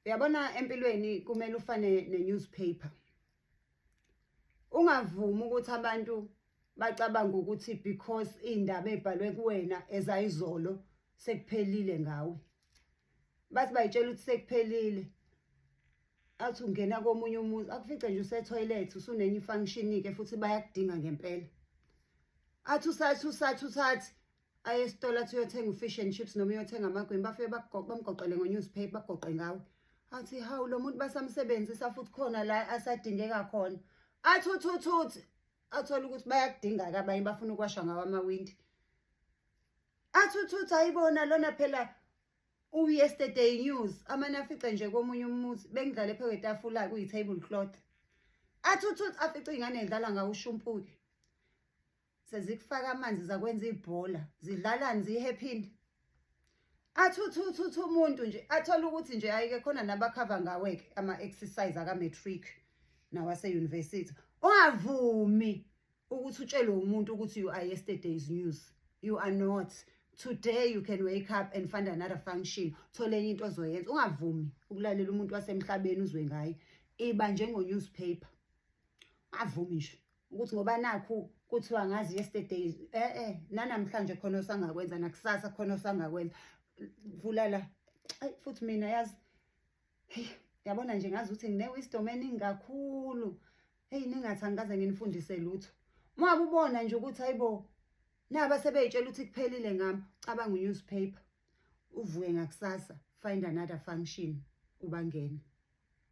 Uyabona, empilweni kumele ufane ne-newspaper. Ungavumi ukuthi abantu bacabanga ukuthi because iy'ndaba ey'bhalwe kuwena ezayizolo, sekuphelile ngawe. Bathi bayitshela ukuthi sekuphelile, athi ungena komunye umuzi, akufice nje usethoyilethi, usunenye i-function-ke futhi, bayakudinga ngempela. Athi usathi usathi usathi aye esitolo, athi uyothenga u-fish and chips noma uyothenga amagwinya, bafike bamgoqele ngo-newspaper, bagoqe ngawe. Athi, "Hawu, lo muntu basamsebenzisa futhi, khona la asadingeka khona." Athi uthi uthi uthi athole ukuthi bayakudinga-ke abanye, bafuna ukuwasha ngawo amawindi. Athi uthi uthi, "Ayibona lona phela u-yesterday news." Amane afice nje komunye umuzi bengidlale phezu kwetafula kuyi-table cloth. Athi uthi uthi afice iy'ngane y'dlala ngawo ushumpuki, sezikufaka amanzi, zakwenza ibhola, zidlalani, ziyi-happy. Athi uthi uthi uthi umuntu nje athole ukuthi nje ayike khona nabakhava ngawe-ke ama-exercise aka-matric nawase-university. Ungavumi ukuthi utshelwe umuntu ukuthi you are yesterday's news. You are not. Today you can wake up and find another function, thole enye into ozoyenza. Ungavumi ukulalela umuntu wasemhlabeni, uzwe ngaye. Iba njengo-newspaper. Ungavumi nje ukuthi ngoba nakhu kuthiwa ngazi yesterday, nanamhlanje khona osangakwenza, nakusasa khona osangakwenza. Vula la. Ayi, futhi mina yazi, hey, yabona nje, ngazi ukuthi ngine-wisdom eningi kakhulu. Hey, ningathi angikaze nginifundise lutho. Uma ubona nje ukuthi hayibo, naba sebey'tshela ukuthi kuphelile ngami, cabanga u-newspaper, uvuke ngakusasa, find another function, ubangene.